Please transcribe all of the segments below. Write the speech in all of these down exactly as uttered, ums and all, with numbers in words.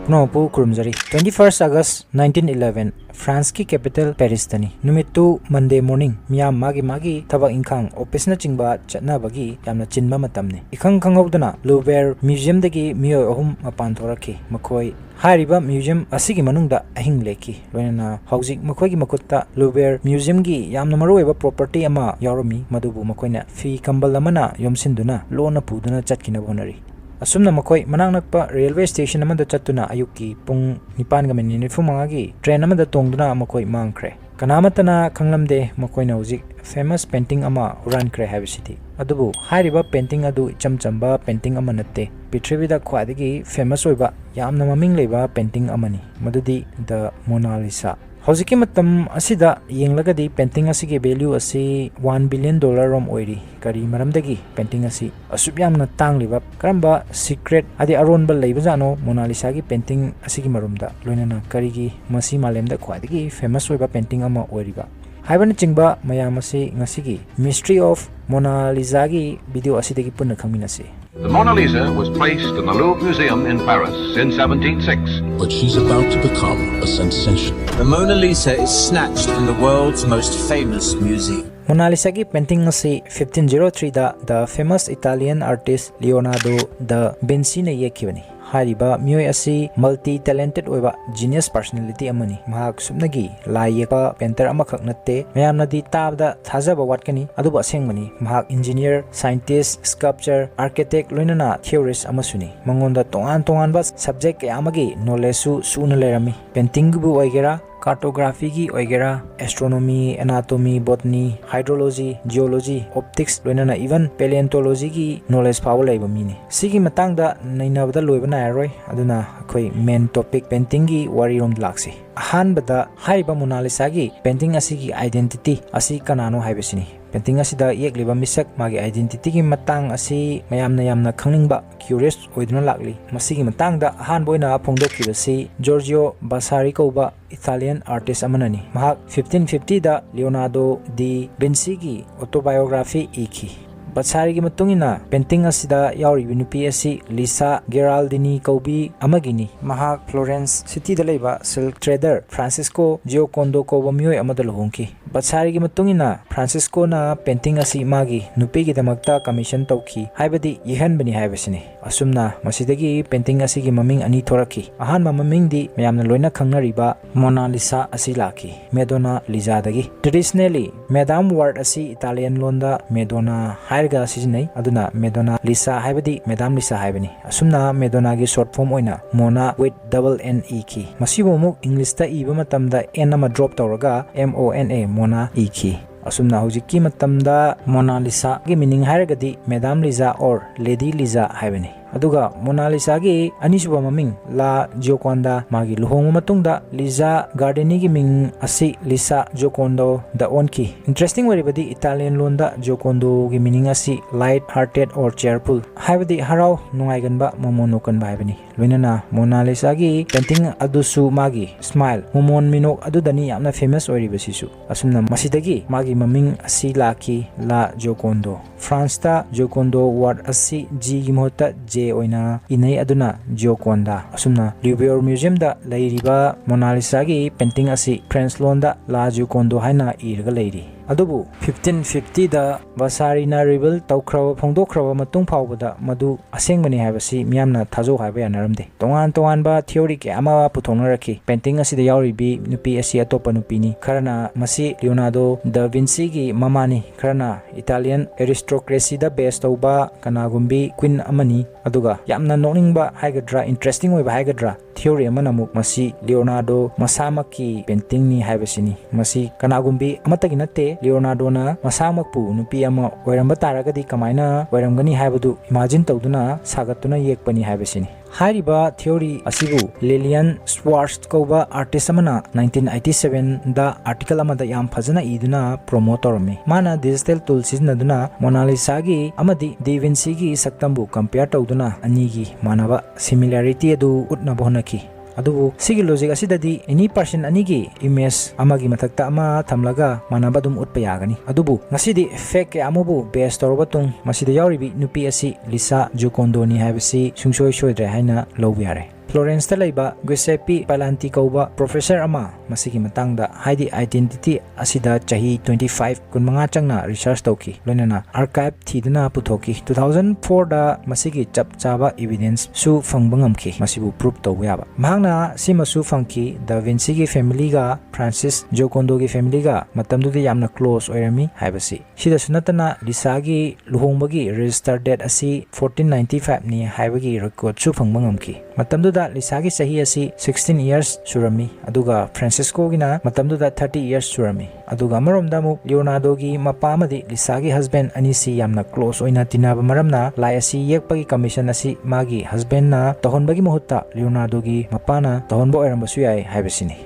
ꯄꯨꯝꯅꯃꯛꯄꯨ ꯈꯨꯔꯨꯝꯖꯔꯤ꯫ Twenty first August nineteen eleven, ꯐ꯭ꯔꯥꯟꯁꯀꯤ capital Parisꯇꯅꯤ꯫ ꯅꯨꯃꯤꯠꯇꯨ Monday morning, ꯃꯤꯌꯥꯝ ꯃꯥꯒꯤ ꯃꯥꯒꯤ ꯊꯕꯛ ꯏꯪꯈꯥꯡ, officeꯅꯆꯤꯡꯕ ꯆꯠꯅꯕꯒꯤ ꯌꯥꯝꯅ ꯆꯤꯟꯕ ꯃꯇꯝꯅꯤ꯫ ꯏꯈꯪ ꯈꯪꯍꯧꯗꯅ Louvre Museumꯗꯒꯤ ꯃꯤꯑꯣꯏ ꯑꯍꯨꯝ ꯃꯄꯥꯟ ꯊꯣꯔꯛꯈꯤ꯫ ꯃꯈꯣꯏ ꯍꯥꯏꯔꯤꯕ museum ꯑꯁꯤꯒꯤ ꯃꯅꯨꯡꯗ ꯑꯍꯤꯡ ꯂꯦꯛꯈꯤ꯫ ꯂꯣꯏꯅꯅ ꯍꯧꯖꯤꯛ ꯃꯈꯣꯏꯒꯤ ꯃꯈꯨꯠꯇ Louvre Museumꯒꯤ ꯌꯥꯝꯅ ꯃꯔꯨꯑꯣꯏꯕ property ꯑꯃ ꯌꯥꯎꯔꯝꯃꯤ, ꯃꯗꯨꯕꯨ ꯃꯈꯣꯏꯅ ꯐꯤ ꯀꯝꯕꯜ ꯑꯃꯅ ꯌꯣꯝꯁꯤꯟꯗꯨꯅ ꯂꯣꯟꯅ ꯄꯨꯗꯨꯅ ꯆꯠꯈꯤꯅꯕ ꯍꯣꯠꯅꯔꯤ꯫ ꯑꯁꯨꯝꯅ ꯃꯈꯣꯏ ꯃꯅꯥꯛ ꯅꯛꯄ railway station ꯑꯃꯗ ꯆꯠꯇꯨꯅ ꯑꯌꯨꯛꯀꯤ ꯄꯨꯡ ꯅꯤꯄꯥꯟꯒ minute ꯅꯤꯐꯨ ꯃꯉꯥꯒꯤ train ꯑꯃꯗ ꯇꯣꯡꯗꯨꯅ ꯃꯈꯣꯏ ꯃꯥꯡꯈ꯭ꯔꯦ꯫ ꯀꯅꯥꯃꯠꯇꯅ ꯈꯪꯂꯝꯗꯦ ꯃꯈꯣꯏꯅ ꯍꯧꯖꯤꯛ famous painting ꯑꯃ ꯍꯨꯔꯥꯟꯈ꯭ꯔꯦ ꯍꯥꯏꯕꯁꯤꯗꯤ꯫ ꯑꯗꯨꯕꯨ ꯍꯥꯏꯔꯤꯕ painting ꯑꯗꯨ ꯏꯆꯝ ꯆꯝꯕ painting ꯑꯃ ꯅꯠꯇꯦ꯫ ꯄ꯭ꯔꯤꯊꯤꯕꯤꯗ ꯈ꯭ꯋꯥꯏꯗꯒꯤ famous ꯑꯣꯏꯕ, ꯌꯥꯝꯅ ꯃꯃꯤꯡ ꯂꯩꯕ painting ꯑꯃꯅꯤ, ꯃꯗꯨꯗꯤ The Mona Lisa꯫ ꯍꯧꯖꯤꯛꯀꯤ ꯃꯇꯝ ꯑꯁꯤꯗ ꯌꯦꯡꯂꯒꯗꯤ painting ꯑꯁꯤꯒꯤ value ꯑꯁꯤ one billion dollar ꯔꯣꯝ ꯑꯣꯏꯔꯤ꯫ ꯀꯔꯤ ꯃꯔꯝꯗꯒꯤ painting ꯑꯁꯤ ꯑꯁꯨꯛ ꯌꯥꯝꯅ ꯇꯥꯡꯂꯤꯕ, ꯀꯔꯝꯕ secret, ꯍꯥꯏꯗꯤ ꯑꯔꯣꯟꯕ ꯂꯩꯕꯖꯥꯠꯅꯣ Mona Lisaꯒꯤ painting ꯑꯁꯤꯒꯤ ꯃꯔꯨꯝꯗ? ꯂꯣꯏꯅꯅ ꯀꯔꯤꯒꯤ ꯃꯁꯤ ꯃꯥꯂꯦꯝꯗ ꯈ꯭ꯋꯥꯏꯗꯒꯤ famous ꯑꯣꯏꯕ painting ꯑꯃ ꯑꯣꯏꯔꯤꯕ ꯍꯥꯏꯕꯅꯆꯤꯡꯕ ꯃꯌꯥꯝ ꯑꯁꯤ ꯉꯁꯤꯒꯤ Mystery of Mona Lisaꯒꯤ video ꯑꯁꯤꯗꯒꯤ ꯄꯨꯟꯅ ꯈꯪꯃꯤꯟꯅꯁꯤ꯫ The Mona Lisa was placed in the Louvre Museum in Paris in seventeen oh six. But she's about to become a sensation. The Mona Lisa is snatched from the world's most famous museum. Mona Lisaꯒꯤ painting ꯑꯁꯤ fifteen oh threeꯗ the famous Italian artist Leonardo da Vinciꯅ ꯌꯦꯛꯈꯤꯕꯅꯤ꯫ ꯍꯥꯏꯔꯤꯕ ꯃꯤꯑꯣꯏ ꯑꯁꯤ multi talented ꯑꯣꯏꯕ genius personality ꯑꯃꯅꯤ꯫ ꯃꯍꯥꯛ ꯁꯨꯞꯅꯒꯤ ꯂꯥꯏ ꯌꯦꯛꯄ painter ꯑꯃꯈꯛ ꯅꯠꯇꯦ꯫ ꯃꯌꯥꯝꯅꯗꯤ ꯇꯥꯕꯗ ꯊꯥꯖꯕ ꯋꯥꯠꯀꯅꯤ, ꯑꯗꯨꯕꯨ ꯑꯁꯦꯡꯕꯅꯤ꯫ ꯃꯍꯥꯛ engineer, scientist, sculptor, architect, ꯂꯣꯏꯅꯅ theorist ꯑꯃꯁꯨꯅꯤ꯫ ꯃꯉꯣꯟꯗ ꯇꯣꯉꯥꯟ ꯇꯣꯉꯥꯟꯕ subject ꯀꯌꯥ ꯑꯃꯒꯤ knowledgeꯁꯨ ꯁꯨꯅ ꯂꯩꯔꯝꯃꯤ꯫ Paintingꯒꯤꯕꯨ ꯑꯣꯏꯒꯦꯔꯥ, cartographyꯒꯤ ꯑꯣꯏꯒꯦꯔꯥ, astronomy, anatomy, botany, hydrology, geology, optics, ꯂꯣꯏꯅꯅ even paleontologyꯒꯤ knowledge ꯐꯥꯎꯕ ꯂꯩꯕ ꯃꯤꯅꯤ꯫ ꯁꯤꯒꯤ ꯃꯇꯥꯡꯗ ꯅꯩꯅꯕꯗ ꯂꯣꯏꯕ ꯅꯥꯏꯔꯔꯣꯏ, ꯑꯗꯨꯅ ꯑꯩꯈꯣꯏ main topic paintingꯒꯤ ꯋꯥꯔꯤꯔꯣꯝꯗ ꯂꯥꯛꯁꯤ꯫ ꯑꯍꯥꯟꯕꯗ ꯍꯥꯏꯔꯤꯕ Mona Lisaꯒꯤ painting ꯑꯁꯤꯒꯤ identity ꯑꯁꯤ ꯀꯅꯥꯅꯣ ꯍꯥꯏꯕꯁꯤꯅꯤ꯫ Painting ꯑꯁꯤꯗ ꯌꯦꯛꯂꯤꯕ ꯃꯤꯁꯛ, ꯃꯥꯒꯤ identityꯒꯤ ꯃꯇꯥꯡ ꯑꯁꯤ ꯃꯌꯥꯝꯅ ꯌꯥꯝꯅ ꯈꯪꯅꯤꯡꯕ, curious ꯑꯣꯏꯗꯨꯅ ꯂꯥꯛꯂꯤ꯫ ꯃꯁꯤꯒꯤ ꯃꯇꯥꯡꯗ ꯑꯍꯥꯟꯕ ꯑꯣꯏꯅ ꯐꯣꯡꯗꯣꯛꯈꯤꯕꯁꯤ Giorgio Vasari ꯀꯧꯕ Italian artist ꯑꯃꯅꯅꯤ꯫ ꯃꯍꯥꯛ fifteen fiftyꯗ Leonardo da Vinciꯒꯤ autobiography ꯏꯈꯤ꯫ ꯕꯠꯁꯥꯔꯤꯒꯤ ꯃꯇꯨꯡ ꯏꯟꯅ, painting ꯑꯁꯤꯗ ꯌꯥꯎꯔꯤꯕ ꯅꯨꯄꯤ ꯑꯁꯤ ꯂꯤꯁꯥ ꯒꯦꯔꯥꯜꯗꯤꯅꯤ ꯀꯧꯕꯤ ꯑꯃꯒꯤꯅꯤ꯫ ꯃꯍꯥꯛ Florence cityꯗ ꯂꯩꯕ silk trader Francisco Giocondo ꯀꯧꯕ ꯃꯤꯑꯣꯏ ꯑꯃꯗ ꯂꯨꯍꯣꯡꯈꯤ꯫ ꯕꯠꯁꯥꯔꯤꯒꯤ ꯃꯇꯨꯡ ꯏꯟꯅ, Franciscoꯅ painting ꯑꯁꯤ ꯃꯥꯒꯤ ꯅꯨꯄꯤꯒꯤꯗꯃꯛꯇ commission ꯇꯧꯈꯤ, ꯍꯥꯏꯕꯗꯤ ꯌꯦꯛꯍꯟꯕꯅꯤ ꯍꯥꯏꯕꯁꯤꯅꯤ꯫ ꯑꯁꯨꯝꯅ ꯃꯁꯤꯗꯒꯤ painting ꯑꯁꯤꯒꯤ ꯃꯃꯤꯡ ꯑꯅꯤ ꯊꯣꯔꯛꯈꯤ꯫ ꯑꯍꯥꯟꯕ ꯃꯃꯤꯡꯗꯤ ꯃꯌꯥꯝꯅ ꯂꯣꯏꯅ ꯈꯪꯅꯔꯤꯕ Mona Lisa ꯑꯁꯤ ꯂꯥꯛꯈꯤ, Madonna Lisaꯗꯒꯤ꯫ Traditionally, Madame Ward ꯑꯁꯤ Italian ꯂꯣꯟꯗ Madonna ꯍꯥꯏꯔꯒ ꯁꯤꯖꯤꯟꯅꯩ, ꯑꯗꯨꯅ Madonna Lisa ꯍꯥꯏꯕꯗꯤ Madame Lisa ꯍꯥꯏꯕꯅꯤ꯫ ꯑꯁꯨꯝꯅ Madonnaꯒꯤ short form ꯑꯣꯏꯅ Mona with double N ꯏꯈꯤ꯫ ꯃꯁꯤꯕꯨ ꯑꯃꯨꯛ Englishꯇ ꯏꯕ ꯃꯇꯝꯗ N ꯑꯃ drop ꯇꯧꯔꯒ M O N A, Mona ꯏꯈꯤ꯫ ꯑꯁꯨꯝꯅ ꯍꯧꯖꯤꯛꯀꯤ ꯃꯇꯝꯗ Mona Lisaꯒꯤ meaning ꯍꯥꯏꯔꯒꯗꯤ Madame Lisa or Lady Lisa ꯍꯥꯏꯕꯅꯤ꯫ ꯑꯗꯨꯒ Mona Lisaꯒꯤ ꯑꯅꯤꯁꯨꯕ ꯃꯃꯤꯡ La Gioconda, ꯃꯥꯒꯤ ꯂꯨꯍꯣꯡꯕ ꯃꯇꯨꯡꯗ Lisa Gardiniꯒꯤ ꯃꯤꯡ ꯑꯁꯤ Lisa Giocondoꯗ ꯑꯣꯟꯈꯤ꯫ Interesting ꯑꯣꯏꯔꯤꯕꯗꯤ Italian ꯂꯣꯟꯗ Giocondoꯒꯤ meaning ꯑꯁꯤ light hearted or cheerful, ꯍꯥꯏꯕꯗꯤ ꯍꯔꯥꯎ ꯅꯨꯡꯉꯥꯏꯒꯟꯕ, ꯃꯃꯣꯟ ꯅꯣꯛꯀꯟꯕ ꯍꯥꯏꯕꯅꯤ꯫ ꯂꯣꯏꯅꯅ Mona Lisaꯒꯤ painting ꯑꯗꯨꯁꯨ ꯃꯥꯒꯤ smile, ꯃꯃꯣꯟ ꯃꯤꯅꯣꯛ ꯑꯗꯨꯗꯅꯤ ꯌꯥꯝꯅ famous ꯑꯣꯏꯔꯤꯕꯁꯤꯁꯨ꯫ ꯑꯁꯨꯝꯅ ꯃꯁꯤꯗꯒꯤ ꯃꯥꯒꯤ ꯃꯃꯤꯡ ꯑꯁꯤ ꯂꯥꯛꯈꯤ, La Giocondo꯫ Franceꯇ Giocondo word ꯑꯁꯤ Gꯒꯤ ꯃꯍꯨꯠꯇ J ꯑꯣꯏꯅ ꯏꯅꯩ, ꯑꯗꯨꯅ Gioconda꯫ ꯑꯁꯨꯝꯅ Louvre Museumꯗ ꯂꯩꯔꯤꯕ Mona Lisaꯒꯤ painting ꯑꯁꯤ French ꯂꯣꯟꯗ La Giocondo ꯍꯥꯏꯅ ꯏꯔꯒ ꯂꯩꯔꯤ꯫ ꯑꯗꯨꯕꯨ fifteen fiftyꯗ ꯕꯠꯁꯥꯔꯤꯅ reveal ꯇꯧꯈ꯭ꯔꯕ, ꯐꯣꯡꯗꯣꯛꯈ꯭ꯔꯕ ꯃꯇꯨꯡ ꯐꯥꯎꯕꯗ ꯃꯗꯨ ꯑꯁꯦꯡꯕꯅꯤ ꯍꯥꯏꯕꯁꯤ ꯃꯤꯌꯥꯝꯅ ꯊꯥꯖꯧ ꯍꯥꯏꯕ ꯌꯥꯅꯔꯝꯗꯦ꯫ ꯇꯣꯉꯥꯟ ꯇꯣꯉꯥꯟꯕ theory ꯀꯌꯥ ꯑꯃ ꯄꯨꯊꯣꯛꯅꯔꯛꯈꯤ꯫ Painting ꯑꯁꯤꯗ ꯌꯥꯎꯔꯤꯕꯤ ꯅꯨꯄꯤ ꯑꯁꯤ ꯑꯇꯣꯞꯄ ꯅꯨꯄꯤꯅꯤ꯫ ꯈꯔꯅ ꯃꯁꯤ Leonardo da Vinciꯒꯤ ꯃꯃꯥꯅꯤ, ꯈꯔꯅ Italian aristocracyꯗ base ꯇꯧꯕ ꯀꯅꯥꯒꯨꯝꯕꯤ queen ꯑꯃꯅꯤ꯫ ꯑꯗꯨꯒ ꯌꯥꯝꯅ ꯅꯣꯛꯅꯤꯡꯕ ꯍꯥꯏꯒꯗ꯭ꯔꯥ, interesting ꯑꯣꯏꯕ ꯍꯥꯏꯒꯗ꯭ꯔꯥ, theory ꯑꯃꯅ ꯑꯃꯨꯛ ꯃꯁꯤ Leonardo ꯃꯁꯥꯃꯛꯀꯤ paintingꯅꯤ ꯍꯥꯏꯕꯁꯤꯅꯤ꯫ ꯃꯁꯤ ꯀꯅꯥꯒꯨꯝꯕꯤ ꯑꯃꯠꯇꯒꯤ ꯅꯠꯇꯦ, Leonardoꯅ ꯃꯁꯥꯃꯛꯄꯨ ꯅꯨꯄꯤ ꯑꯃ ꯑꯣꯏꯔꯝꯕ ꯇꯥꯔꯒꯗꯤ ꯀꯃꯥꯏꯅ ꯑꯣꯏꯔꯝꯒꯅꯤ ꯍꯥꯏꯕꯗꯨ imagine ꯇꯧꯗꯨꯅ ꯁꯥꯒꯠꯇꯨꯅ ꯌꯦꯛꯄꯅꯤ ꯍꯥꯏꯕꯁꯤꯅꯤ꯫ ꯍꯥꯏꯔꯤꯕ theory ꯑꯁꯤꯕꯨ Lillian Schwartz ꯀꯧꯕ artist ꯑꯃꯅ nineteen eighty-sevenꯗ article ꯑꯃꯗ ꯌꯥꯝ ꯐꯖꯅ ꯏꯗꯨꯅ promote ꯇꯧꯔꯝꯃꯤ꯫ ꯃꯥꯅ digital tool ꯁꯤꯖꯤꯟꯅꯗꯨꯅ Mona Lisaꯒꯤ ꯑꯃꯗꯤ Da Vinciꯒꯤ ꯁꯛꯇꯝꯕꯨ compare ꯇꯧꯗꯨꯅ ꯑꯅꯤꯒꯤ ꯃꯥꯟꯅꯕ, similarity ꯑꯗꯨ ꯎꯠꯅꯕ ꯍꯣꯠꯅꯈꯤ꯫ ꯑꯗꯨꯕꯨ ꯁꯤꯒꯤ logic ꯑꯁꯤꯗꯗꯤ any person ꯑꯅꯤꯒꯤ image ꯑꯃꯒꯤ ꯃꯊꯛꯇ ꯑꯃ ꯊꯝꯂꯒ ꯃꯥꯟꯅꯕ ꯑꯗꯨꯝ ꯎꯠꯄ ꯌꯥꯒꯅꯤ꯫ ꯑꯗꯨꯕꯨ ꯉꯁꯤꯗꯤ fact ꯀꯌꯥ ꯑꯃꯕꯨ base ꯇꯧꯔꯕ ꯇꯨꯡ ꯃꯁꯤꯗ ꯌꯥꯎꯔꯤꯕꯤ ꯅꯨꯄꯤ ꯑꯁꯤ ꯂꯤꯁꯥ ꯖꯣꯀꯣꯟꯗꯣꯅꯤ ꯍꯥꯏꯕꯁꯤ ꯁꯨꯡꯁꯣꯏ ꯁꯣꯏꯗ꯭ꯔꯦ ꯍꯥꯏꯅ ꯂꯧꯕ ꯌꯥꯔꯦ꯫ ꯐ꯭ꯂꯣꯔꯦꯟꯁꯇ ꯂꯩꯕ ꯒꯨꯏꯁꯦꯄꯤ ꯄꯥꯂꯥꯟꯇꯤ ꯀꯧꯕ professor ꯑꯃ ꯃꯁꯤꯒꯤ ꯃꯇꯥꯡꯗ, ꯍꯥꯏꯗꯤ identity ꯑꯁꯤꯗ ꯆꯍꯤ twenty five, ꯀꯨꯟꯃꯉꯥ ꯆꯪꯅ research ꯇꯧꯈꯤ, ꯂꯣꯏꯅꯅ archive ꯊꯤꯗꯨꯅ ꯄꯨꯊꯣꯛꯈꯤ꯫ Two thousand four ꯗ ꯃꯁꯤꯒꯤ ꯆꯞ ꯆꯥꯕ evidence ꯁꯨ ꯐꯪꯕ ꯉꯝꯈꯤ, ꯃꯁꯤꯕꯨ prove ꯇꯧꯕ ꯌꯥꯕ꯫ ꯃꯍꯥꯛꯅ ꯁꯤꯃꯁꯨ ꯐꯪꯈꯤ, ꯗ ꯚꯤꯟꯁꯤꯒꯤ family ꯒ ꯐ꯭ꯔꯥꯟꯁꯤꯁ ꯖꯣꯀꯣꯟꯗꯣꯒꯤ family ꯒ ꯃꯇꯝꯗꯨꯗ ꯌꯥꯝꯅ close ꯑꯣꯏꯔꯝꯃꯤ ꯍꯥꯏꯕꯁꯤ꯫ ꯁꯤꯗꯁꯨ ꯅꯠꯇꯅ ꯂꯤꯁꯥꯒꯤ ꯂꯨꯍꯣꯡꯕꯒꯤ register date ꯑꯁꯤ fourteen ninety five ꯅꯤ ꯍꯥꯏꯕꯒꯤ record ꯁꯨ ꯐꯪꯕ ꯉꯝꯈꯤ꯫ ꯃꯇꯝꯗꯨꯗ ꯂꯤꯁꯥꯒꯤ ꯆꯍꯤ ꯑꯁꯤ sixteen years ꯁꯨꯔꯝꯃꯤ, ꯑꯗꯨꯒ ꯐ꯭ꯔꯥꯟꯁꯤꯁꯀꯣꯒꯤꯅ ꯃꯇꯝꯗꯨꯗ thirty years ꯁꯨꯔꯝꯃꯤ꯫ ꯑꯗꯨꯒ ꯑꯃꯔꯣꯝꯗ ꯑꯃꯨꯛ ꯂꯤꯑꯣꯅꯥꯔꯗꯣꯒꯤ ꯃꯄꯥ ꯑꯃꯗꯤ ꯂꯤꯁꯥꯒꯤ husband ꯑꯅꯤꯁꯤ ꯌꯥꯝꯅ close ꯑꯣꯏꯅ ꯇꯤꯟꯅꯕ ꯃꯔꯝꯅ ꯂꯥꯏ ꯑꯁꯤ ꯌꯦꯛꯄꯒꯤ commission ꯑꯁꯤ ꯃꯥꯒꯤ husband ꯅ ꯇꯧꯍꯟꯕꯒꯤ ꯃꯍꯨꯠꯇ ꯂꯤꯑꯣꯅꯥꯔꯗꯣꯒꯤ ꯃꯄꯥꯅ ꯇꯧꯍꯟꯕ ꯑꯣꯏꯔꯝꯕꯁꯨ ꯌꯥꯏ ꯍꯥꯏꯕꯁꯤꯅꯤ꯫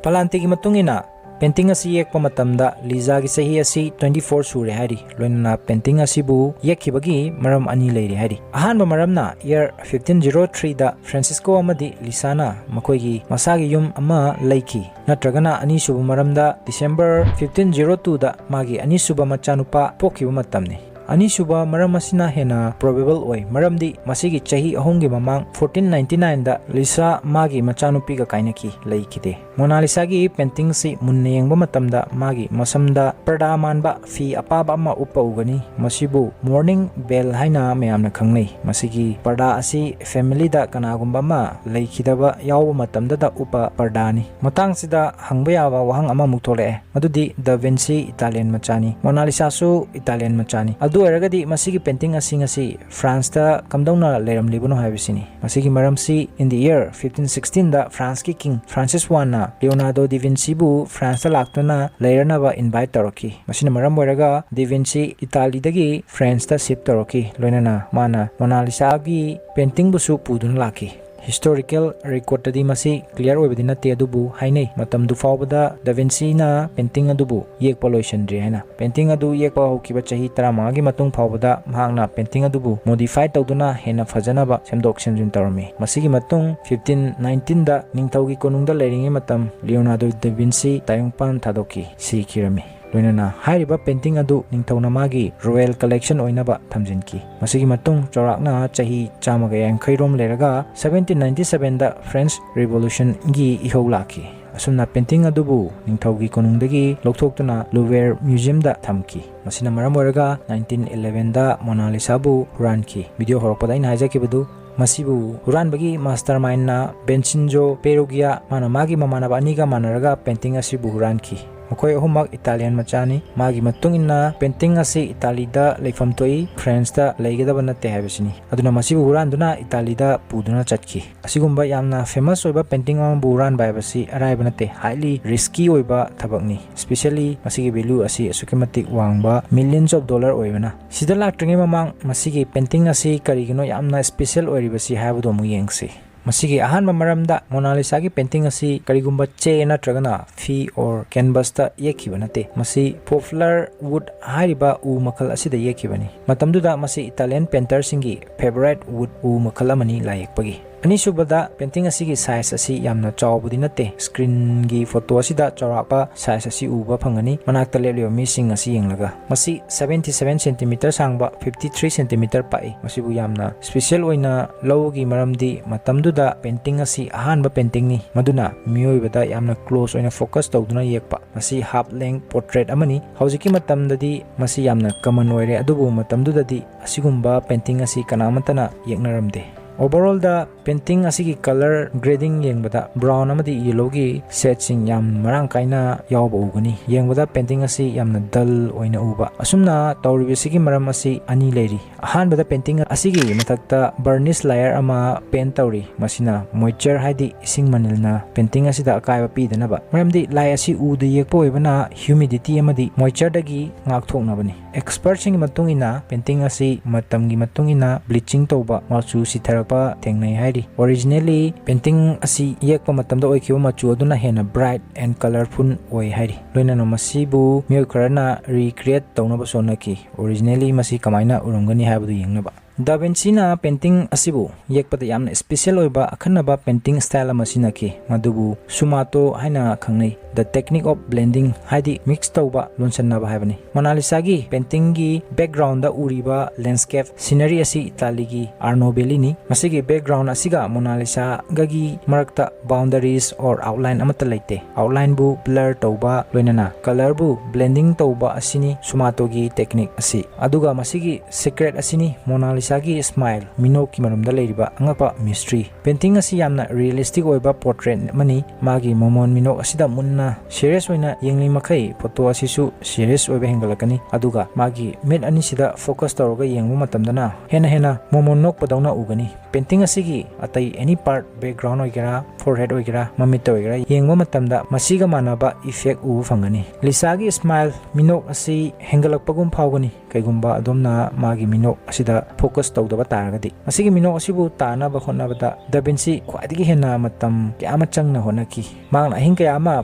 ꯄꯥꯂꯥꯟꯇꯤꯒꯤ ꯃꯇꯨꯡ ꯏꯟꯅ, painting ꯑꯁꯤ ꯌꯦꯛꯄ ꯃꯇꯝꯗ ꯂꯤꯖꯥꯒꯤ ꯆꯍꯤ ꯑꯁꯤ twenty four ꯁꯨꯔꯦ ꯍꯥꯏꯔꯤ꯫ ꯂꯣꯏꯅꯅ painting ꯑꯁꯤꯕꯨ ꯌꯦꯛꯈꯤꯕꯒꯤ ꯃꯔꯝ ꯑꯅꯤ ꯂꯩꯔꯤ ꯍꯥꯏꯔꯤ꯫ ꯑꯍꯥꯟꯕ ꯃꯔꯝꯅ year fifteen zero three ꯗ ꯐ꯭ꯔꯥꯟꯁꯤꯁꯀꯣ ꯑꯃꯗꯤ ꯂꯤꯁꯥꯅ ꯃꯈꯣꯏꯒꯤ ꯃꯁꯥꯒꯤ ꯌꯨꯝ ꯑꯃ ꯂꯩꯈꯤ, ꯅꯠꯇ꯭ꯔꯒꯅ ꯑꯅꯤꯁꯨꯕ ꯃꯔꯝꯗ December fifteen zero two ꯗ ꯃꯥꯒꯤ ꯑꯅꯤꯁꯨꯕ ꯃꯆꯥꯅꯨꯄꯥ ꯄꯣꯛꯈꯤꯕ ꯃꯇꯝꯅꯤ꯫ ꯑꯅꯤꯁꯨꯕ ꯃꯔꯝ ꯑꯁꯤꯅ ꯍꯦꯟꯅ probable ꯑꯣꯏ, ꯃꯔꯝꯗꯤ ꯃꯁꯤꯒꯤ ꯆꯍꯤ ꯑꯍꯨꯝꯒꯤ ꯃꯃꯥꯡ fourteen ninety nine ꯗ ꯂꯤꯁꯥ ꯃꯥꯒꯤ ꯃꯆꯥꯅꯨꯄꯤꯒ ꯀꯥꯏꯅꯈꯤ, ꯂꯩꯈꯤꯗꯦ꯫ ꯃꯣꯅꯥꯂꯤꯁꯥꯒꯤ painting ꯁꯤ ꯃꯨꯟꯅ ꯌꯦꯡꯕ ꯃꯇꯝꯗ ꯃꯥꯒꯤ ꯃꯁꯝꯗ ꯄꯔꯗꯥ ꯃꯥꯟꯕ ꯐꯤ ꯑꯄꯥꯕ ꯑꯃ ꯎꯞꯄ ꯎꯒꯅꯤ꯫ ꯃꯁꯤꯕꯨ mourning veil ꯍꯥꯏꯅ ꯃꯌꯥꯝꯅ ꯈꯪꯅꯩ꯫ ꯃꯁꯤꯒꯤ ꯄꯔꯗꯥ ꯑꯁꯤ family ꯗ ꯀꯅꯥꯒꯨꯝꯕ ꯑꯃ ꯂꯩꯈꯤꯗꯕ ꯌꯥꯎꯕ ꯃꯇꯝꯗꯗ ꯎꯞꯄ ꯄꯔꯗꯥꯅꯤ꯫ ꯃꯇꯥꯡꯁꯤꯗ ꯍꯪꯕ ꯌꯥꯕ ꯋꯥꯍꯪ ꯑꯃꯃꯨꯛ ꯊꯣꯛꯂꯛꯑꯦ, ꯃꯗꯨꯗꯤ ꯗ ꯚꯤꯟꯁꯤ Italian ꯃꯆꯥꯅꯤ, ꯃꯣꯅꯥꯂꯤꯁꯥꯁꯨ Italian ꯃꯆꯥꯅꯤ꯫ ꯑꯗꯨ ꯑꯣꯏꯔꯒꯗꯤ ꯃꯁꯤꯒꯤ painting ꯑꯁꯤ ꯉꯁꯤ ꯐ꯭ꯔꯥꯟꯁꯇ ꯀꯝꯗꯧꯅ ꯂꯩꯔꯝꯂꯤꯕꯅꯣ ꯍꯥꯏꯕꯁꯤꯅꯤ꯫ ꯃꯁꯤꯒꯤ ꯃꯔꯝꯁꯤ, in the year fifteen sixteen ꯗ ꯐ꯭ꯔꯥꯟꯁꯀꯤ king Francis one ꯅ ꯂꯤꯑꯣꯅꯥꯔꯗꯣ ꯗꯤ ꯚꯤꯟꯁꯤꯕꯨ ꯐ꯭ꯔꯥꯟꯁꯇ ꯂꯥꯛꯇꯨꯅ ꯂꯩꯔꯅꯕ invite ꯇꯧꯔꯛꯈꯤ꯫ ꯃꯁꯤꯅ ꯃꯔꯝ ꯑꯣꯏꯔꯒ ꯗꯤ ꯚꯤꯟꯁꯤ ꯏꯇꯥꯂꯤꯗꯒꯤ ꯐ꯭ꯔꯥꯟꯁꯇ shift ꯇꯧꯔꯛꯈꯤ, ꯂꯣꯏꯅꯅ ꯃꯥꯅ ꯃꯣꯅꯥꯂꯤꯁꯥꯒꯤ painting ꯕꯨꯁꯨ ꯄꯨꯗꯨꯅ ꯂꯥꯛꯈꯤ꯫ ꯍꯤꯁꯇꯣꯔꯤꯀꯦꯜ ꯔꯦꯀꯣꯔꯗꯇꯗꯤ ꯃꯁꯤ ꯀ꯭ꯂꯤꯌꯥꯔ ꯑꯣꯏꯕꯗꯤ ꯅꯠꯇꯦ, ꯑꯗꯨꯕꯨ ꯍꯥꯏꯅꯩ ꯃꯇꯝꯗꯨ ꯐꯥꯎꯕꯗ ꯗ ꯚꯤꯟꯁꯤꯅ ꯄꯦꯟꯇꯤꯡ ꯑꯗꯨꯕꯨ ꯌꯦꯛꯄ ꯂꯣꯏꯁꯤꯟꯗ꯭ꯔꯤ ꯍꯥꯏꯅ꯫ ꯄꯦꯟꯇꯤꯡ ꯑꯗꯨ ꯌꯦꯛꯄ ꯍꯧꯈꯤꯕ ꯆꯍꯤ ꯇꯔꯥꯃꯉꯥꯒꯤ ꯃꯇꯨꯡ ꯐꯥꯎꯕꯗ ꯃꯍꯥꯛꯅ ꯄꯦꯟꯇꯤꯡ ꯑꯗꯨꯕꯨ ꯃꯣꯗꯤꯐꯥꯏ ꯇꯧꯗꯨꯅ ꯍꯦꯟꯅ ꯐꯖꯅꯕ ꯁꯦꯝꯗꯣꯛ ꯁꯦꯝꯖꯤꯟ ꯇꯧꯔꯝꯃꯤ꯫ ꯃꯁꯤꯒꯤ ꯃꯇꯨꯡ ꯐꯤꯐꯇꯤꯟ ꯅꯥꯏꯟꯇꯤꯟꯗ ꯅꯤꯡꯊꯧꯒꯤ ꯀꯣꯅꯨꯡꯗ ꯂꯩꯔꯤꯉꯩ ꯃꯇꯝ ꯂꯤꯑꯣꯅꯥꯔꯗꯣ ꯗ ꯚꯤꯟꯁꯤ ꯇꯥꯏꯕꯪꯄꯥꯟ ꯊꯥꯗꯣꯛꯈꯤ, ꯁꯤꯈꯤꯔꯝꯃꯤ꯫ ꯂꯣꯏꯅꯅ ꯍꯥꯏꯔꯤꯕ ꯄꯦꯟꯇꯤꯡ ꯑꯗꯨ ꯅꯤꯡꯊꯧꯅ ꯃꯥꯒꯤ ꯔꯣꯌꯦꯜ ꯀꯂꯦꯛꯁꯟ ꯑꯣꯏꯅꯕ ꯊꯝꯖꯤꯟꯈꯤ꯫ ꯃꯁꯤꯒꯤ ꯃꯇꯨꯡ ꯆꯥꯎꯔꯥꯛꯅ ꯆꯍꯤ ꯆꯥꯝꯃꯒ ꯌꯥꯡꯈꯩ ꯔꯣꯝ ꯂꯩꯔꯒ ꯁꯚꯦꯟꯇꯤꯟ ꯅꯥꯏꯟꯇꯤ ꯁꯚꯦꯟꯗ ꯐ꯭ꯔꯦꯟꯁ ꯔꯤꯚꯣꯂꯨꯁꯟꯒꯤ ꯏꯍꯧ ꯂꯥꯛꯈꯤ꯫ ꯑꯁꯨꯝꯅ ꯄꯦꯟꯇꯤꯡ ꯑꯗꯨꯕꯨ ꯅꯤꯡꯊꯧꯒꯤ ꯀꯣꯅꯨꯡꯗꯒꯤ ꯂꯧꯊꯣꯛꯇꯨꯅ ꯂꯨꯋꯦꯔ ꯃ꯭ꯌꯨꯖꯤꯌꯝꯗ ꯊꯝꯈꯤ꯫ ꯃꯁꯤꯅ ꯃꯔꯝ ꯑꯣꯏꯔꯒ ꯅꯥꯏꯟꯇꯤꯟ ꯏꯂꯦꯚꯦꯟꯗ ꯃꯣꯅꯥꯂꯤꯁꯥꯕꯨ ꯍꯨꯔꯥꯟꯈꯤ꯫ ꯚꯤꯗꯤꯑꯣ ꯍꯧꯔꯛꯄꯗ ꯑꯩꯅ ꯍꯥꯏꯖꯈꯤꯕꯗꯨ, ꯃꯁꯤꯕꯨ ꯍꯨꯔꯥꯟꯕꯒꯤ ꯃꯥꯁꯇꯔ ꯃꯥꯏꯟꯅ ꯕꯦꯟꯁꯤꯟꯖꯣ ꯄꯦꯔꯨꯒꯤꯌꯥ, ꯃꯥꯅ ꯃꯥꯒꯤ ꯃꯃꯥꯟꯅꯕ ꯑꯅꯤꯒ ꯃꯥꯟꯅꯔꯒ ꯄꯦꯟꯇꯤꯡ ꯑꯁꯤꯕꯨ ꯍꯨꯔꯥꯟꯈꯤ꯫ ꯃꯈꯣꯏ ꯑꯍꯨꯝꯃꯛ ꯏꯇꯥꯂꯤꯌꯟ ꯃꯆꯥꯅꯤ꯫ ꯃꯥꯒꯤ ꯃꯇꯨꯡ ꯏꯟꯅ ꯄꯦꯟꯇꯤꯡ ꯑꯁꯤ ꯏꯇꯥꯂꯤꯗ ꯂꯩꯐꯝ ꯊꯣꯛꯏ, ꯐ꯭ꯔꯦꯟꯁꯇ ꯂꯩꯒꯗꯕ ꯅꯠꯇꯦ ꯍꯥꯏꯕꯁꯤꯅꯤ꯫ ꯑꯗꯨꯅ ꯃꯁꯤꯕꯨ ꯍꯨꯔꯥꯟꯗꯨꯅ ꯏꯇꯥꯂꯤꯗ ꯄꯨꯗꯨꯅ ꯆꯠꯈꯤ꯫ ꯑꯁꯤꯒꯨꯝꯕ ꯌꯥꯝꯅ ꯐꯦꯃꯁ ꯑꯣꯏꯕ ꯄꯦꯟꯇꯤꯡ ꯑꯃꯕꯨ ꯍꯨꯔꯥꯟꯕ ꯍꯥꯏꯕꯁꯤ ꯑꯔꯥꯏꯕ ꯅꯠꯇꯦ, highly risky ꯑꯣꯏꯕ ꯊꯕꯛꯅꯤ꯫ Especially ꯃꯁꯤꯒꯤ value ꯑꯁꯤ ꯑꯁꯨꯛꯀꯤ ꯃꯇꯤꯛ ꯋꯥꯡꯕ, millions of dollar ꯑꯣꯏꯕꯅ꯫ ꯁꯤꯗ ꯂꯥꯛꯇ꯭ꯔꯤꯉꯩ ꯃꯃꯥꯡ ꯃꯁꯤꯒꯤ ꯄꯦꯟꯇꯤꯡ ꯑꯁꯤ ꯀꯔꯤꯒꯤꯅꯣ ꯌꯥꯝꯅ ꯁ꯭ꯄꯦꯁꯦꯜ ꯑꯣꯏꯔꯤꯕꯁꯤ ꯍꯥꯏꯕꯗꯨ ꯑꯃꯨꯛ ꯌꯦꯡꯁꯤ꯫ ꯃꯁꯤꯒꯤ ꯑꯍꯥꯟꯕ ꯃꯔꯝꯗ, ꯃꯣꯅꯥꯂꯤꯁꯥꯒꯤ ꯄꯦꯟꯇꯤꯡ ꯑꯁꯤ ꯀꯔꯤꯒꯨꯝꯕ ꯆꯦ ꯅꯠꯇ꯭ꯔꯒꯅ ꯐꯤ or ꯀꯦꯟꯚꯁꯇ ꯌꯦꯛꯈꯤꯕ ꯅꯠꯇꯦ꯫ ꯃꯁꯤ ꯄꯣꯄꯨꯂꯔ ꯋꯨꯗ ꯍꯥꯏꯔꯤꯕ ꯎ ꯃꯈꯜ ꯑꯁꯤꯗ ꯌꯦꯛꯈꯤꯕꯅꯤ꯫ ꯃꯇꯝꯗꯨꯗ ꯃꯁꯤ ꯏꯇꯥꯂꯤꯌꯟ ꯄꯦꯟꯇꯔꯁꯤꯡꯒꯤ ꯐꯦꯚꯣꯔꯥꯏꯠ ꯋꯨꯗ, ꯎ ꯃꯈꯜ ꯑꯃꯅꯤ ꯂꯥꯏ ꯌꯦꯛꯄꯒꯤ꯫ ꯑꯅꯤꯁꯨꯕꯗ, ꯄꯦꯟꯇꯤꯡ ꯑꯁꯤꯒꯤ ꯁꯥꯏꯖ ꯑꯁꯤ ꯌꯥꯝꯅ ꯆꯥꯎꯕꯗꯤ ꯅꯠꯇꯦ꯫ ꯁ꯭ꯀ꯭ꯔꯤꯟꯒꯤ ꯐꯣꯇꯣ ꯑꯁꯤꯗ ꯆꯥꯎꯔꯥꯛꯄ ꯁꯥꯏꯖ ꯑꯁꯤ ꯎꯕ ꯐꯪꯒꯅꯤ, ꯃꯅꯥꯛꯇ ꯂꯦꯞꯂꯤꯕ ꯃꯤꯁꯤꯡ ꯑꯁꯤ ꯌꯦꯡꯂꯒ꯫ ꯃꯁꯤ ꯁꯚꯦꯟꯇꯤ ꯁꯚꯦꯟ ꯁꯦꯟꯇꯤꯃꯤꯇꯔ ꯁꯥꯡꯕ, ꯐꯤꯐꯇꯤ ꯊ꯭ꯔꯤ ꯁꯦꯟꯇꯤꯃꯤꯇꯔ ꯄꯥꯛꯏ꯫ ꯃꯁꯤꯕꯨ ꯌꯥꯝꯅ ꯁ꯭ꯄꯦꯁꯦꯜ ꯑꯣꯏꯅ ꯂꯧꯕꯒꯤ ꯃꯔꯝꯗꯤ ꯃꯇꯝꯗꯨꯗ ꯄꯦꯟꯇꯤꯡ ꯑꯁꯤ ꯑꯍꯥꯟꯕ ꯄꯦꯟꯇꯤꯡꯅꯤ, ꯃꯗꯨꯅ ꯃꯤꯑꯣꯏꯕꯗ ꯌꯥꯝꯅ ꯀ꯭ꯂꯣꯖ ꯑꯣꯏꯅ ꯐꯣꯀꯁ ꯇꯧꯗꯨꯅ ꯌꯦꯛꯄ꯫ ꯃꯁꯤ ꯍꯥꯐ ꯂꯦꯡ ꯄꯣꯔꯇ꯭ꯔꯦꯠ ꯑꯃꯅꯤ꯫ ꯍꯧꯖꯤꯛꯀꯤ ꯃꯇꯝꯗꯗꯤ ꯃꯁꯤ ꯌꯥꯝꯅ ꯀꯃꯟ ꯑꯣꯏꯔꯦ, ꯑꯗꯨꯕꯨ ꯃꯇꯝꯗꯨꯗꯗꯤ ꯑꯁꯤꯒꯨꯝꯕ ꯄꯦꯟꯇꯤꯡ ꯑꯁꯤ ꯀꯅꯥꯃꯠꯇꯅ ꯌꯦꯛꯅꯔꯝꯗꯦ꯫ ꯑꯣꯚꯔꯑꯣꯜꯗ, ꯄꯦꯟꯇꯤꯡ ꯑꯁꯤꯒꯤ ꯀꯂꯔ ꯒ꯭ꯔꯦꯗꯤꯡ ꯌꯦꯡꯕꯗ ꯕ꯭ꯔꯥꯎꯟ ꯑꯃꯗꯤ ꯌꯦꯂꯣꯒꯤ ꯁꯦꯠꯁꯤꯡ ꯌꯥꯝ ꯃꯔꯥꯡ ꯀꯥꯏꯅ ꯌꯥꯎꯕ ꯎꯒꯅꯤ꯫ ꯌꯦꯡꯕꯗ ꯄꯦꯟꯇꯤꯡ ꯑꯁꯤ ꯌꯥꯝꯅ ꯗꯜ ꯑꯣꯏꯅ ꯎꯕ꯫ ꯑꯁꯨꯝꯅ ꯇꯧꯔꯤꯕꯁꯤꯒꯤ ꯃꯔꯝ ꯑꯁꯤ ꯑꯅꯤ ꯂꯩꯔꯤ꯫ ꯑꯍꯥꯟꯕꯗ, ꯄꯦꯟꯇꯤꯡ ꯑꯁꯤꯒꯤ ꯃꯊꯛꯇ ꯕꯔꯅꯤꯁ ꯂꯥꯌꯔ ꯑꯃ ꯄꯦꯟ ꯇꯧꯔꯤ꯫ ꯃꯁꯤꯅ ꯃꯣꯏꯆꯔ ꯍꯥꯏꯗꯤ ꯏꯁꯤꯡ ꯃꯅꯤꯜꯅ ꯄꯦꯟꯇꯤꯡ ꯑꯁꯤꯗ ꯑꯀꯥꯏꯕ ꯄꯤꯗꯅꯕ꯫ ꯃꯔꯝꯗꯤ ꯂꯥꯏ ꯑꯁꯤ ꯎꯗ ꯌꯦꯛꯄ ꯑꯣꯏꯕꯅ ꯍ꯭ꯌꯨꯃꯤꯗꯤꯇꯤ ꯑꯃꯗꯤ ꯃꯣꯏꯆꯔꯗꯒꯤ ꯉꯥꯛꯊꯣꯛꯅꯕꯅꯤ꯫ ꯑꯦꯛꯁꯄꯔꯠꯁꯤꯡꯒꯤ ꯃꯇꯨꯡ ꯏꯟꯅ, ꯄꯦꯟꯇꯤꯡ ꯑꯁꯤ ꯃꯇꯝꯒꯤ ꯃꯇꯨꯡ ꯏꯟꯅ ꯕ꯭ꯂꯤꯆꯤꯡ ꯇꯧꯕ, ꯃꯆꯨ ꯁꯤꯊꯔꯛꯄ ꯊꯦꯡꯅꯩ ꯍꯥꯏ꯫ Originally painting ꯑꯁꯤ ꯌꯦꯛꯄ ꯃꯇꯝꯗ ꯑꯣꯏꯈꯤꯕ ꯃꯆꯨ ꯑꯗꯨꯅ ꯍꯦꯟꯅ bright and colorful ꯑꯣꯏ ꯍꯥꯏꯔꯤ꯫ ꯂꯣꯏꯅꯅ ꯃꯁꯤꯕꯨ ꯃꯤꯑꯣꯏ ꯈꯔꯅ recreate ꯇꯧꯅꯕꯁꯨ ꯍꯣꯠꯅꯈꯤ꯫ Originally ꯃꯁꯤ ꯀꯃꯥꯏꯅ ꯎꯔꯝꯒꯅꯤ ꯍꯥꯏꯕꯗꯨ ꯌꯦꯡꯅꯕ꯫ ꯗꯥ ꯚꯤꯟꯁꯤꯅ painting ꯑꯁꯤꯕꯨ ꯌꯦꯛꯄꯗ ꯌꯥꯝꯅ special ꯑꯣꯏꯕ ꯑꯈꯟꯅꯕ painting style ꯑꯃ ꯁꯤꯖꯤꯟꯅꯈꯤ, ꯃꯗꯨꯕꯨ ꯁꯨꯃꯥꯇꯣ ꯍꯥꯏꯅ ꯈꯪꯅꯩ꯫ The technique of blending ꯍꯥꯏꯗꯤ mix ꯇꯧꯕ, ꯂꯣꯟꯁꯟꯅꯕ ꯍꯥꯏꯕꯅꯤ꯫ ꯃꯣꯅꯥꯂꯤꯁꯥꯒꯤ paintingꯒꯤ backgroundꯗ ꯎꯔꯤꯕ landscape scenery ꯑꯁꯤ ꯏꯇꯥꯂꯤꯒꯤ ꯑꯥꯔꯅꯣ ꯚꯦꯂꯤꯅꯤ꯫ ꯃꯁꯤꯒꯤ background ꯑꯁꯤꯒ ꯃꯣꯅꯥꯂꯤꯁꯥꯒꯒꯤ ꯃꯔꯛꯇ boundaries or outline ꯑꯃꯠꯇ ꯂꯩꯇꯦ꯫ Outlineꯕꯨ blur ꯇꯧꯕ, ꯂꯣꯏꯅꯅ colorꯕꯨ blending ꯇꯧꯕ ꯑꯁꯤꯅꯤ ꯁꯨꯃꯥꯇꯣꯒꯤ technique ꯑꯁꯤ꯫ ꯑꯗꯨꯒ ꯃꯁꯤꯒꯤ secret ꯑꯁꯤꯅꯤ ꯃꯣꯅꯥꯂꯤꯁꯥꯒꯤ smile, ꯃꯤꯅꯣꯛꯀꯤ ꯃꯔꯨꯝꯗ ꯂꯩꯔꯤꯕ ꯑꯉꯛꯄ mystery꯫ Painting ꯑꯁꯤ ꯌꯥꯝꯅ realistic ꯑꯣꯏꯕ portrait ꯑꯃꯅꯤ꯫ ꯃꯥꯒꯤ ꯃꯃꯣꯟ ꯃꯤꯅꯣꯛ ꯑꯁꯤꯗ ꯃꯨꯟꯅ serious ꯑꯣꯏꯅ ꯌꯦꯡꯂꯤ ꯃꯈꯩ photo ꯑꯁꯤꯁꯨ serious ꯑꯣꯏꯕ ꯍꯦꯟꯒꯠꯂꯛꯀꯅꯤ, ꯑꯗꯨꯒ ꯃꯥꯒꯤ ꯃꯤꯠ ꯑꯅꯤꯁꯤꯗ focus ꯇꯧꯔꯒ ꯌꯦꯡꯕ ꯃꯇꯝꯗꯅ ꯍꯦꯟꯅ ꯍꯦꯟꯅ ꯃꯃꯣꯟ ꯅꯣꯛꯄꯗꯧꯅ ꯎꯒꯅꯤ꯫ Painting ꯑꯁꯤꯒꯤ ꯑꯇꯩ any part, background ꯑꯣꯏꯒꯦꯔꯥ, forehead ꯑꯣꯏꯒꯦꯔꯥ, ꯃꯃꯤꯠꯇ ꯑꯣꯏꯒꯦꯔꯥ, ꯌꯦꯡꯕ ꯃꯇꯝꯗ ꯃꯁꯤꯒ ꯃꯥꯟꯅꯕ effect ꯎꯕ ꯐꯪꯒꯅꯤ꯫ ꯂꯤꯁꯥꯒꯤ smile, ꯃꯤꯅꯣꯛ ꯑꯁꯤ ꯍꯦꯟꯒꯠꯂꯛꯄꯒꯨꯝ ꯐꯥꯎꯒꯅꯤ꯫ ꯀꯩꯒꯨꯝꯕ ꯑꯗꯣꯝꯅ ꯃꯥꯒꯤ ꯃꯤꯅꯣꯛ ꯑꯁꯤꯗ focus ꯇꯧꯗꯕ ꯇꯥꯔꯒꯗꯤ꯫ ꯃꯁꯤꯒꯤ ꯃꯤꯅꯣꯛ ꯑꯁꯤꯕꯨ ꯇꯥꯅꯕ ꯍꯣꯠꯅꯕꯗ ꯗꯥ ꯚꯤꯟꯁꯤ ꯈ꯭ꯋꯥꯏꯗꯒꯤ ꯍꯦꯟꯅ ꯃꯇꯝ ꯀꯌꯥ ꯑꯃ ꯆꯪꯅ ꯍꯣꯠꯅꯈꯤ꯫ ꯃꯍꯥꯛꯅ ꯑꯍꯤꯡ ꯀꯌꯥ ꯑꯃ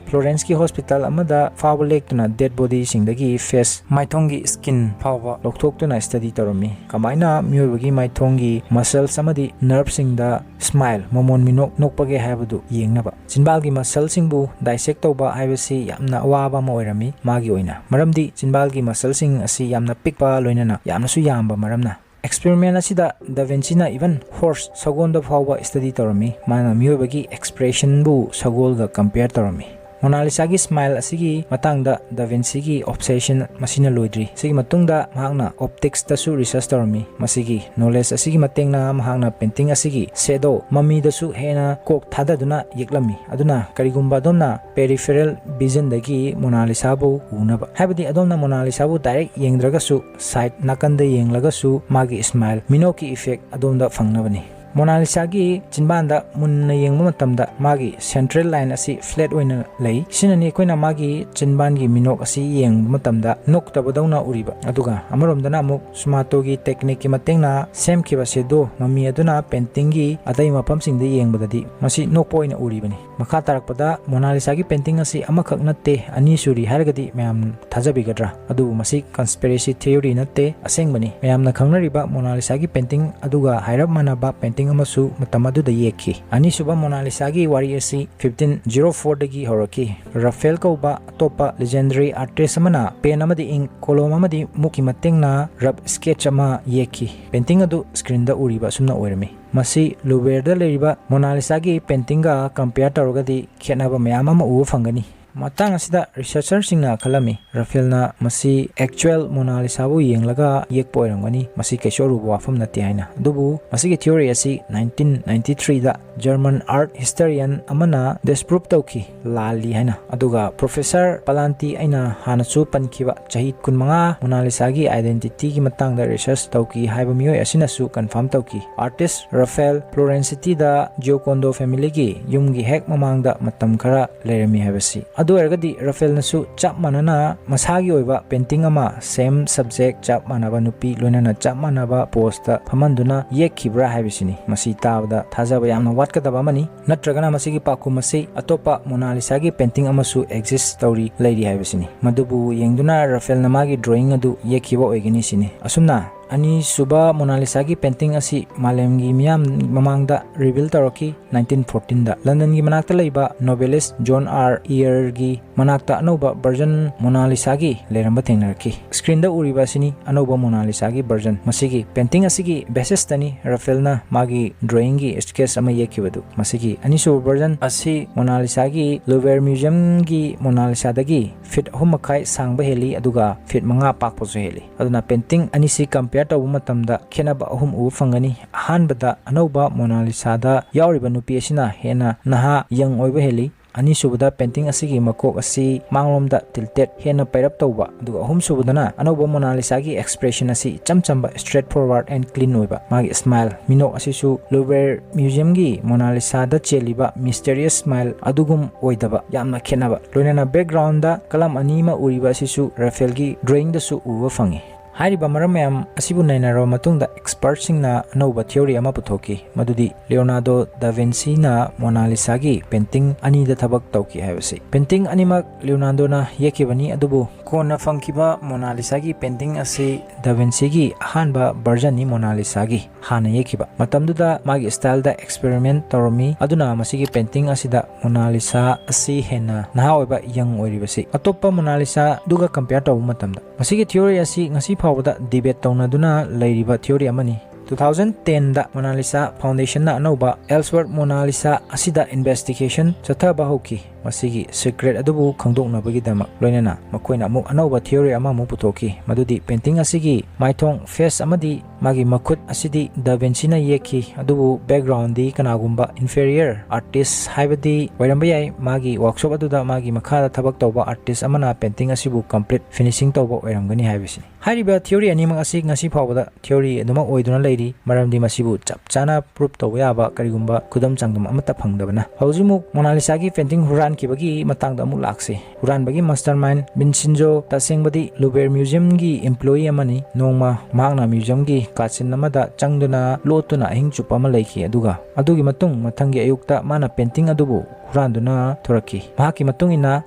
Florenceꯀꯤ hospital ꯑꯃꯗ ꯐꯥꯎꯕ ꯂꯦꯛꯇꯨꯅ dead bodyꯁꯤꯡꯗꯒꯤ face, ꯃꯥꯏꯊꯣꯡꯒꯤ skin ꯐꯥꯎꯕ ꯂꯧꯊꯣꯛꯇꯨꯅ study ꯇꯧꯔꯝꯃꯤ꯫ ꯀꯃꯥꯏꯅ ꯃꯤꯑꯣꯏꯕꯒꯤ ꯃꯥꯏꯊꯣꯡꯒꯤ muscles ꯑꯃꯗꯤ nerveꯁꯤꯡꯗ smile, ꯃꯃꯣꯟ ꯃꯤꯅꯣꯛ ꯅꯣꯛꯄꯒꯦ ꯍꯥꯏꯕꯗꯨ ꯌꯦꯡꯅꯕ꯫ ꯆꯤꯟꯕꯥꯜꯒꯤ muscleꯁꯤꯡꯕꯨ dissect ꯇꯧꯕ ꯍꯥꯏꯕꯁꯤ ꯌꯥꯝꯅ ꯑꯋꯥꯕ ꯑꯃ ꯑꯣꯏꯔꯝꯃꯤ ꯃꯥꯒꯤ ꯑꯣꯏꯅ, ꯃꯔꯝꯗꯤ ꯆꯤꯟꯕꯥꯜꯒꯤ muscleꯁꯤꯡ ꯑꯁꯤ ꯌꯥꯝꯅ ꯄꯤꯛꯄ, ꯂꯣꯏꯅꯅ ꯌꯥꯝꯅꯁꯨ ꯌꯥꯝꯕ ꯃꯔꯝꯅ꯫ Experiment ꯑꯁꯤꯗ ꯗꯥ ꯚꯤꯟꯁꯤꯅ even horse, ꯁꯒꯣꯜꯗ ꯐꯥꯎꯕ study ꯇꯧꯔꯝꯃꯤ꯫ ꯃꯥꯅ ꯃꯤꯑꯣꯏꯕꯒꯤ expressionꯕꯨ ꯁꯒꯣꯜꯒ compare ꯇꯧꯔꯝꯃꯤ꯫ ꯃꯣꯅꯥꯂꯤꯁꯥꯒꯤ smile ꯑꯁꯤꯒꯤ ꯃꯇꯥꯡꯗ ꯗꯥ ꯚꯤꯟꯁꯤꯒꯤ obsession ꯃꯁꯤꯅ ꯂꯣꯏꯗ꯭ꯔꯤ꯫ ꯁꯤꯒꯤ ꯃꯇꯨꯡꯗ ꯃꯍꯥꯛꯅ opticsꯇꯁꯨ research ꯇꯧꯔꯝꯃꯤ꯫ ꯃꯁꯤꯒꯤ knowledge ꯑꯁꯤꯒꯤ ꯃꯇꯦꯡꯅ ꯃꯍꯥꯛꯅ painting ꯑꯁꯤꯒꯤ shadow, ꯃꯃꯤꯗꯁꯨ ꯍꯦꯟꯅ ꯀꯣꯛ ꯊꯥꯗꯗꯨꯅ ꯌꯦꯛꯂꯝꯃꯤ꯫ ꯑꯗꯨꯅ ꯀꯔꯤꯒꯨꯝꯕ ꯑꯗꯣꯝꯅ peripheral visionꯗꯒꯤ ꯃꯣꯅꯥꯂꯤꯁꯥꯕꯨ ꯎꯅꯕ, ꯍꯥꯏꯕꯗꯤ ꯑꯗꯣꯝꯅ ꯃꯣꯅꯥꯂꯤꯁꯥꯕꯨ direct ꯌꯦꯡꯗ꯭ꯔꯒꯁꯨ side, ꯅꯥꯀꯟꯗ ꯌꯦꯡꯂꯒꯁꯨ ꯃꯥꯒꯤ smile, ꯃꯤꯅꯣꯛꯀꯤ effect ꯑꯗꯣꯝꯗ ꯐꯪꯅꯕꯅꯤ꯫ ꯃꯣꯅꯥꯂꯤꯁꯥꯒꯤ ꯆꯤꯟꯕꯥꯟꯗ ꯃꯨꯟꯅ ꯌꯦꯡꯕ ꯃꯇꯝꯗ ꯃꯥꯒꯤ central line ꯑꯁꯤ flat ꯑꯣꯏꯅ ꯂꯩ꯫ ꯁꯤꯅꯅꯤ ꯑꯩꯈꯣꯏꯅ ꯃꯥꯒꯤ ꯆꯤꯟꯕꯥꯟꯒꯤ ꯃꯤꯅꯣꯛ ꯑꯁꯤ ꯌꯦꯡꯕ ꯃꯇꯝꯗ ꯅꯣꯛꯇꯕꯗꯧꯅ ꯎꯔꯤꯕ꯫ ꯑꯗꯨꯒ ꯑꯃꯔꯣꯝꯗꯅ ꯑꯃꯨꯛ ꯁꯨꯃꯥꯇꯣꯒꯤ technique ꯀꯤ ꯃꯇꯦꯡꯅ ꯁꯦꯝꯈꯤꯕ shadow ꯃꯃꯤ ꯑꯗꯨꯅ painting ꯒꯤ ꯑꯇꯩ ꯃꯐꯝꯁꯤꯡꯗ ꯌꯦꯡꯕꯗꯗꯤ ꯃꯁꯤ ꯅꯣꯛꯄ ꯑꯣꯏꯅ ꯎꯔꯤꯕꯅꯤ꯫ ꯃꯈꯥ ꯇꯥꯔꯛꯄꯗ ꯃꯣꯅꯥꯂꯤꯁꯥꯒꯤ painting ꯑꯁꯤ ꯑꯃꯈꯛ ꯅꯠꯇꯦ, ꯑꯅꯤ ꯁꯨꯔꯤ ꯍꯥꯏꯔꯒꯗꯤ ꯃꯌꯥꯝ ꯊꯥꯖꯕꯤꯒꯗ꯭ꯔꯥ? ꯑꯗꯨꯕꯨ ꯃꯁꯤ conspiracy theory ꯅꯠꯇꯦ, ꯑꯁꯦꯡꯕꯅꯤ꯫ ꯃꯌꯥꯝꯅ ꯈꯪꯅꯔꯤꯕ ꯃꯣꯅꯥꯂꯤꯁꯥꯒꯤ painting ꯑꯗꯨꯒ ꯍꯥꯏꯔꯞ ꯃꯥꯟꯅꯕ painting ꯑꯃꯁꯨ ꯃꯇꯝ ꯑꯗꯨꯗ ꯌꯦꯛꯈꯤ꯫ ꯑꯅꯤꯁꯨꯕ ꯃꯣꯅꯥꯂꯤꯁꯥꯒꯤ ꯋꯥꯔꯤ ꯑꯁꯤ fifteen zero four ꯗꯒꯤ ꯍꯧꯔꯛꯈꯤ꯫ ꯔꯐꯦꯜ ꯀꯧꯕ ꯑꯇꯣꯞꯄ legendary artist ꯑꯃꯅ pen ꯑꯃꯗꯤ ink, ꯀꯣꯂꯣꯝ ꯑꯃꯗꯤ ꯃꯨꯛꯀꯤ ꯃꯇꯦꯡꯅ rough sketch ꯑꯃ ꯌꯦꯛꯈꯤ꯫ Painting ꯑꯗꯨ screen ꯗ ꯎꯔꯤꯕ ꯑꯁꯨꯝꯅ ꯑꯣꯏꯔꯝꯃꯤ꯫ ꯃꯁꯤ ꯂꯨꯕ꯭ꯔꯦꯗ ꯂꯩꯔꯤꯕ ꯃꯣꯅꯥꯂꯤꯁꯥꯒꯤ painting ꯒ compare ꯇꯧꯔꯒꯗꯤ ꯈꯦꯠꯅꯕ ꯃꯌꯥꯝ ꯑꯃ ꯎꯕ ꯐꯪꯒꯅꯤ꯫ ꯃꯇꯥꯡ ꯑꯁꯤꯗ researcher ꯁꯤꯡꯅ ꯈꯜꯂꯝꯃꯤ, ꯔꯐꯦꯜꯅ ꯃꯁꯤ actual ꯃꯣꯅꯥꯂꯤꯁꯥꯕꯨ ꯌꯦꯡꯂꯒ ꯌꯦꯛꯄ ꯑꯣꯏꯔꯝꯒꯅꯤ, ꯃꯁꯤ ꯀꯩꯁꯨ ꯑꯔꯨꯕ ꯋꯥꯐꯝ ꯅꯠꯇꯦ ꯍꯥꯏꯅ꯫ ꯑꯗꯨꯕꯨ ꯃꯁꯤꯒꯤ theory ꯑꯁꯤ nineteen ninety three ꯗ German art historian ꯑꯃꯅ disprove ꯇꯧꯈꯤ, ꯂꯥꯜꯂꯤ ꯍꯥꯏꯅ꯫ ꯑꯗꯨꯒ Professor Pallanti, ꯑꯩꯅ ꯍꯥꯟꯅꯁꯨ ꯄꯟꯈꯤꯕ, ꯆꯍꯤ ꯀꯨꯟꯃꯉꯥ ꯃꯣꯅꯥꯂꯤꯁꯥꯒꯤ identity ꯒꯤ ꯃꯇꯥꯡꯗ research ꯇꯧꯈꯤ ꯍꯥꯏꯕ ꯃꯤꯑꯣꯏ ꯑꯁꯤꯅꯁꯨ confirm ꯇꯧꯈꯤ꯫ Artist Raphael Florencetti ꯗ Giocondo family ꯒꯤ ꯌꯨꯝꯒꯤ ꯍꯦꯛ ꯃꯃꯥꯡꯗ ꯃꯇꯝ ꯈꯔ ꯂꯩꯔꯝꯃꯤ ꯍꯥꯏꯕꯁꯤ꯫ ꯑꯗꯨ ꯑꯣꯏꯔꯒꯗꯤ ꯔꯐꯦꯜꯅꯁꯨ ꯆꯞ ꯃꯥꯟꯅꯅ ꯃꯁꯥꯒꯤ ꯑꯣꯏꯕ painting ꯑꯃ same subject, ꯆꯞ ꯃꯥꯟꯅꯕ ꯅꯨꯄꯤ ꯂꯣꯏꯅꯅ ꯆꯞ ꯃꯥꯟꯅꯕ pose ꯇ ꯐꯝꯍꯟꯗꯨꯅ ꯌꯦꯛꯈꯤꯕ꯭ꯔꯥ ꯍꯥꯏꯕꯁꯤꯅꯤ꯫ ꯃꯁꯤ ꯇꯥꯕꯗ ꯊꯥꯖꯕ ꯌꯥꯝꯅ ꯋꯥꯠꯀꯗꯕ ꯑꯃꯅꯤ꯫ ꯅꯠꯇ꯭ꯔꯒꯅ ꯃꯁꯤꯒꯤ ꯄꯥꯎꯈꯨꯝ ꯑꯁꯤ ꯑꯇꯣꯞꯄ ꯃꯣꯅꯥꯂꯤꯁꯥꯒꯤ painting ꯑꯃꯁꯨ exist ꯇꯧꯔꯤ, ꯂꯩꯔꯤ ꯍꯥꯏꯕꯁꯤꯅꯤ꯫ ꯃꯗꯨꯕꯨ ꯌꯦꯡꯗꯨꯅ ꯔꯐꯦꯜꯅ ꯃꯥꯒꯤ drawing ꯑꯗꯨ ꯌꯦꯛꯈꯤꯕ ꯑꯣꯏꯒꯅꯤ ꯁꯤꯅꯤ꯫ ꯑꯁꯨꯝꯅ ꯑꯅꯤꯁꯨꯕ ꯃꯣꯅꯥꯂꯤꯁꯥꯒꯤ painting ꯑꯁꯤ ꯃꯥꯂꯦꯝꯒꯤ ꯃꯤꯌꯥꯝ ꯃꯃꯥꯡꯗ reveal ꯇꯧꯔꯛꯈꯤ nineteen fourteen ꯗ꯫ London ꯒꯤ ꯃꯅꯥꯛꯇ ꯂꯩꯕ novelist John R Eyer ꯒꯤ ꯃꯅꯥꯛꯇ ꯑꯅꯧꯕ version ꯃꯣꯅꯥꯂꯤꯁꯥꯒꯤ ꯂꯩꯔꯝꯕ ꯊꯦꯡꯅꯔꯛꯈꯤ꯫ Screen ꯗ ꯎꯔꯤꯕ ꯑꯁꯤꯅꯤ ꯑꯅꯧꯕ ꯃꯣꯅꯥꯂꯤꯁꯥꯒꯤ version꯫ ꯃꯁꯤꯒꯤ painting ꯑꯁꯤꯒꯤ basis ꯇꯅꯤ ꯔꯐꯦꯜꯅ ꯃꯥꯒꯤ drawing ꯒꯤ sketch ꯑꯃ ꯌꯦꯛꯈꯤꯕꯗꯨ꯫ ꯃꯁꯤꯒꯤ ꯑꯅꯤꯁꯨꯕ version ꯑꯁꯤ ꯃꯣꯅꯥꯂꯤꯁꯥꯒꯤ Louvre Museum ꯒꯤ ꯃꯣꯅꯥꯂꯤꯁꯥꯗꯒꯤ feet ꯑꯍꯨꯝ ꯃꯈꯥꯏ ꯁꯥꯡꯕ ꯍꯦꯜꯂꯤ, ꯑꯗꯨꯒ feet ꯃꯉꯥ ꯄꯥꯛꯄꯁꯨ ꯍꯦꯜꯂꯤ꯫ ꯑꯗꯨꯅ painting ꯑꯅꯤꯁꯤ compare ꯇꯧꯕ ꯃꯇꯝꯗ ꯈꯦꯠꯅꯕ ꯑꯍꯨꯝ ꯎꯕ ꯐꯪꯒꯅꯤ꯫ ꯑꯍꯥꯟꯕꯗ, ꯑꯅꯧꯕ ꯃꯣꯅꯥꯂꯤꯁꯥꯗ ꯌꯥꯎꯔꯤꯕ ꯅꯨꯄꯤ ꯑꯁꯤꯅ ꯍꯦꯟꯅ ꯅꯍꯥ, young ꯑꯣꯏꯕ ꯍꯦꯜꯂꯤ꯫ ꯑꯅꯤꯁꯨꯕꯗ painting ꯑꯁꯤꯒꯤ ꯃꯀꯣꯛ ꯑꯁꯤ ꯃꯥꯡꯂꯣꯝꯗ tilted, ꯍꯦꯟꯅ ꯄꯩꯔꯞ ꯇꯧꯕ, ꯑꯗꯨꯒ ꯑꯍꯨꯝꯁꯨꯕꯗꯅ ꯑꯅꯧꯕ Mona Lisa ꯒꯤ expression ꯑꯁꯤ ꯏꯆꯝ ꯆꯝꯕ, straightforward and clean ꯑꯣꯏꯕ, ꯃꯥꯒꯤ smile, ꯃꯤꯅꯣꯛ ꯑꯁꯤꯁꯨ Louvre Museum ꯒꯤ Mona Lisa ꯗ ꯆꯦꯜꯂꯤꯕ mysterious smile ꯑꯗꯨꯒꯨꯝ ꯑꯣꯏꯗꯕ, ꯌꯥꯝꯅ ꯈꯦꯠꯅꯕ, ꯂꯣꯏꯅꯅ background ꯗ ꯀꯂꯝ ꯑꯅꯤ ꯑꯃ ꯎꯔꯤꯕ ꯑꯁꯤꯁꯨ Raphael ꯒꯤ drawing ꯗꯁꯨ ꯎꯕ ꯐꯪꯉꯤ꯫ ꯍꯥꯏꯔꯤꯕ ꯃꯔꯝ ꯃꯌꯥꯝ ꯑꯁꯤꯕꯨ ꯅꯩꯅꯔꯕ ꯃꯇꯨꯡꯗ expert ꯁꯤꯡꯅ ꯑꯅꯧꯕ theory ꯑꯃ ꯄꯨꯊꯣꯛꯈꯤ, ꯃꯗꯨꯗꯤ Leonardo da Vinci ꯅ Mona Lisa ꯒꯤ painting ꯑꯅꯤꯗ ꯊꯕꯛ ꯇꯧꯈꯤ ꯍꯥꯏꯕꯁꯤ꯫ Painting ꯑꯅꯤꯃꯛ Leonardo ꯅ ꯌꯦꯛꯈꯤꯕꯅꯤ, ꯑꯗꯨꯕꯨ ꯀꯣꯟꯅ ꯐꯪꯈꯤꯕ Mona Lisa ꯒꯤ painting ꯑꯁꯤ da Vinci ꯒꯤ ꯑꯍꯥꯟꯕ version ꯅꯤ, Mona Lisa ꯒꯤ ꯍꯥꯟꯅ ꯌꯦꯛꯈꯤꯕ꯫ ꯃꯇꯝꯗꯨꯗ ꯃꯥꯒꯤ style ꯗ experiment ꯇꯧꯔꯝꯃꯤ, ꯑꯗꯨꯅ ꯃꯁꯤꯒꯤ painting ꯑꯁꯤꯗ Mona Lisa ꯑꯁꯤ ꯍꯦꯟꯅ ꯅꯍꯥ ꯑꯣꯏꯕ, young ꯑꯣꯏꯔꯤꯕꯁꯤ꯫ ꯑꯇꯣꯞꯄ Mona Lisa ꯗꯨꯒ compare ꯇꯧꯕ ꯃꯇꯝꯗ, ꯃꯁꯤꯒꯤ theory ꯑꯁꯤ ꯉꯁꯤ ꯐꯥꯎꯕꯗ debate ꯇꯧꯅꯗꯨꯅ ꯂꯩꯔꯤꯕ theory ꯑꯃꯅꯤ꯫ Two thousand ten ꯗ Mona Lisa Foundation ꯅ ꯑꯅꯧꯕ Ellsworth Mona Lisa ꯑꯁꯤꯗ investigation ꯆꯠꯊꯕ ꯍꯧꯈꯤ, ꯃꯁꯤꯒꯤ secret ꯑꯗꯨꯕꯨ ꯈꯪꯗꯣꯛꯅꯕꯒꯤꯗꯃꯛ꯫ ꯂꯣꯏꯅꯅ ꯃꯈꯣꯏꯅ ꯑꯃꯨꯛ ꯑꯅꯧꯕ theory ꯑꯃꯃꯨꯛ ꯄꯨꯊꯣꯛꯈꯤ, ꯃꯗꯨꯗꯤ painting ꯑꯁꯤꯒꯤ ꯃꯥꯏꯊꯣꯡ, face, ꯑꯃꯗꯤ ꯃꯥꯒꯤ ꯃꯈꯨꯠ ꯑꯁꯤꯗꯤ da Vinci ꯅ ꯌꯦꯛꯈꯤ, ꯑꯗꯨꯕꯨ background ꯗꯤ ꯀꯅꯥꯒꯨꯝꯕ inferior artist, ꯍꯥꯏꯕꯗꯤ ꯑꯣꯏꯔꯝꯕ ꯌꯥꯏ, ꯃꯥꯒꯤ workshop ꯑꯗꯨꯗ ꯃꯥꯒꯤ ꯃꯈꯥꯗ ꯊꯕꯛ ꯇꯧꯕ artist ꯑꯃꯅ painting ꯑꯁꯤꯕꯨ complete finishing ꯇꯧꯕ ꯑꯣꯏꯔꯝꯒꯅꯤ ꯍꯥꯏꯕꯁꯤꯅꯤ꯫ ꯍꯥꯏꯔꯤꯕ theory ꯑꯅꯤꯃꯛ ꯑꯁꯤ ꯉꯁꯤ ꯐꯥꯎꯕꯗ theory ꯑꯗꯨꯃꯛ ꯑꯣꯏꯗꯨꯅ ꯂꯩꯔꯤ, ꯃꯔꯝꯗꯤ ꯃꯁꯤꯕꯨ ꯆꯞ ꯆꯥꯅ proof ꯇꯧꯕ ꯌꯥꯕ ꯀꯔꯤꯒꯨꯝꯕ ꯈꯨꯗꯝ ꯆꯥꯡꯗꯝ ꯑꯃꯠꯇ ꯐꯪꯗꯕꯅ꯫ ꯍꯧꯖꯤꯛꯃꯨꯛ Mona Lisa ꯒꯤ painting ꯍꯨꯔꯥꯟꯈꯤꯕꯒꯤ ꯃꯇꯥꯡꯗ ꯑꯃꯨꯛ ꯂꯥꯛꯁꯤ꯫ ꯍꯨꯔꯥꯟꯕꯒꯤ mastermind Vincenzo ꯇꯁꯦꯡꯕꯗꯤ Louvre Museum ꯒꯤ employee ꯑꯃꯅꯤ꯫ ꯅꯣꯡꯃ ꯃꯍꯥꯛꯅ museum ꯒꯤ ꯀꯥꯆꯤꯟ ꯑꯃꯗ ꯆꯪꯗꯨꯅ ꯂꯣꯠꯇꯨꯅ ꯑꯍꯤꯡ ꯆꯨꯞꯄ ꯑꯃ ꯂꯩꯈꯤ, ꯑꯗꯨꯒ ꯑꯗꯨꯒꯤ ꯃꯇꯨꯡ ꯃꯊꯪꯒꯤ ꯑꯌꯨꯛꯇ ꯃꯥꯅ painting ꯑꯗꯨꯕꯨ ꯍꯨꯔꯥꯟꯗꯨꯅ ꯊꯣꯔꯛꯈꯤ꯫ ꯃꯍꯥꯛꯀꯤ ꯃꯇꯨꯡ ꯏꯟꯅ